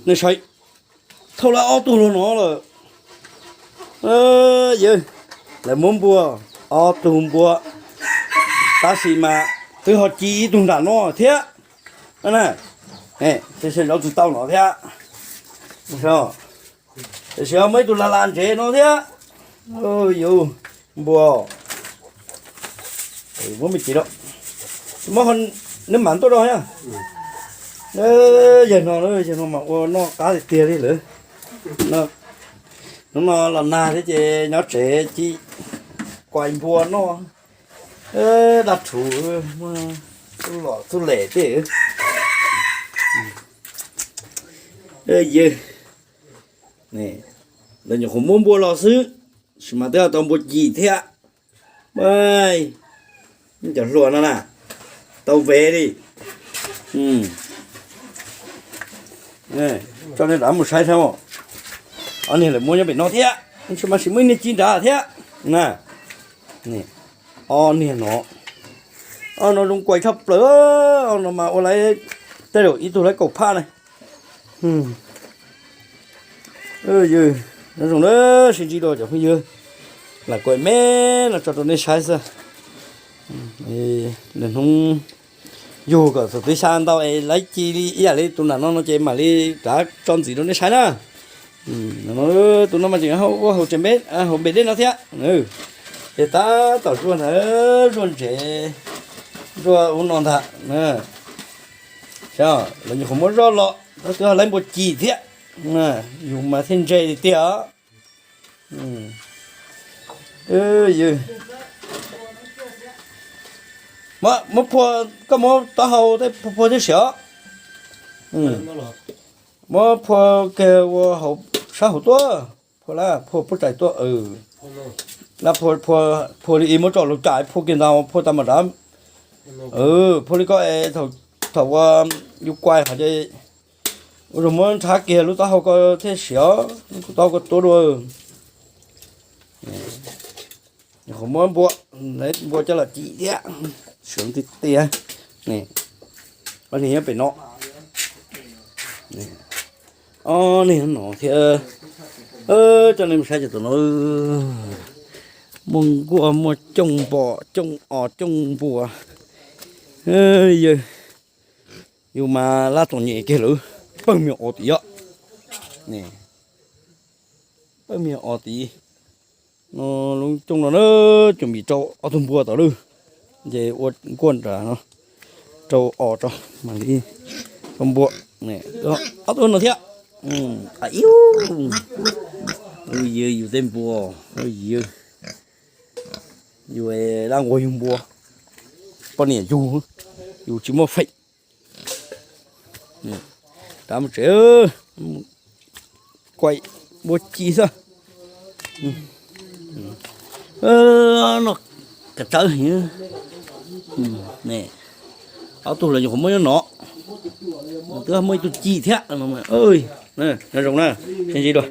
Nej saib, thauj lawv ob tug los no lawm. Yawg, lawv muab npua ob tug npua, tab sis mas twb ho ci ib tug nram no thiab. Tiam sis zaum tsis tau no thiab. Tiam sis ho muaj ib tug la la ntsev no thiab. Yus npua, muab me ci rau, muab neb mam tuaj rau thiab. Yawg no, yawg no mas ua noj qab tiag tiag li lawm. Hnub no los nag thiab ces nyob tsev ci kuais npua noj. Dab rhuv, tub los tub lem tej. Yawg, lawv nyuam qhuav muab npua los xwb, sis mas twb tau npua ci thiab. Cov hluas no na, tau vev li. Tso nej rov mus saib saib, ob niag lawv muab nyob pem no thiab, sis mas sim muaj ib niag ci nrad thiab na. Ob niag no, ob no zoo kuais tshaj plaws, ob no mas ua lawv tej zaum ib tug lawv kaum phaj na. Yawg, nyob zoo na, sib ntsib dua cov phooj ywg, lam kuaim me no tso rau nej saib xwb. Lwm hnub yug kom txog tib sab ntau es lawv ci li ib yam li tus nram no no ces mam li rov tso ntxiv rau nej saib na. Tus no mas tseem ua hauv tsev npe, hauv npe dej no thiab. Ces tab tom zuaj ntag, zuaj ntsev, zuaj ub no ntag. Lawv nyuam qhuav muab zoj los, twb ho lawv npua ci thiab. Yus mas thiaj ntse li tiag. Muab phua, koj muab taub hau tej phua thiab siav. Muab phua kiag ua hauv sab hauv tuaj, phua lab phua puab tsaig tuaj. Lab phua, phua li ib muab tso lub cai phua kiag ntau, phua tau mas dav. Phua li koj es thaum ua yus kuai qhov ces ua rau muab nrhav kiag lub taub hau koj thiaj siav, taub hau koj tuab dua. Qhov muab npua, npua coj los ci thiab, siav tiag tiag. Ob niag nyob pem no, ob niag no thiab. Coj nej mus saib cov tus no, muaj nkuaj muaj cooj npo, cooj os cooj npua. Yus mas lab txom nyem kiag lawm, pawg mias os tid os. Pawg mias os tid. No lub cooj no na, cov mis rau ob tug npua tod lawm, ces ua nkuaj nrad no, rau os tso mam li rau npua. Ob tug no thiab. Yus tej npua, yus laj nquag yug npua, poj niam yug, yus tsis muaj feem. Rov mus tsev, kuaim npua ci xwb. No, kav tsawb heev. Ob tug los nyuam qhuav muab nyob no, twb muaj ib tug ci thiab. Nyob zoo na, sib ntsib dua.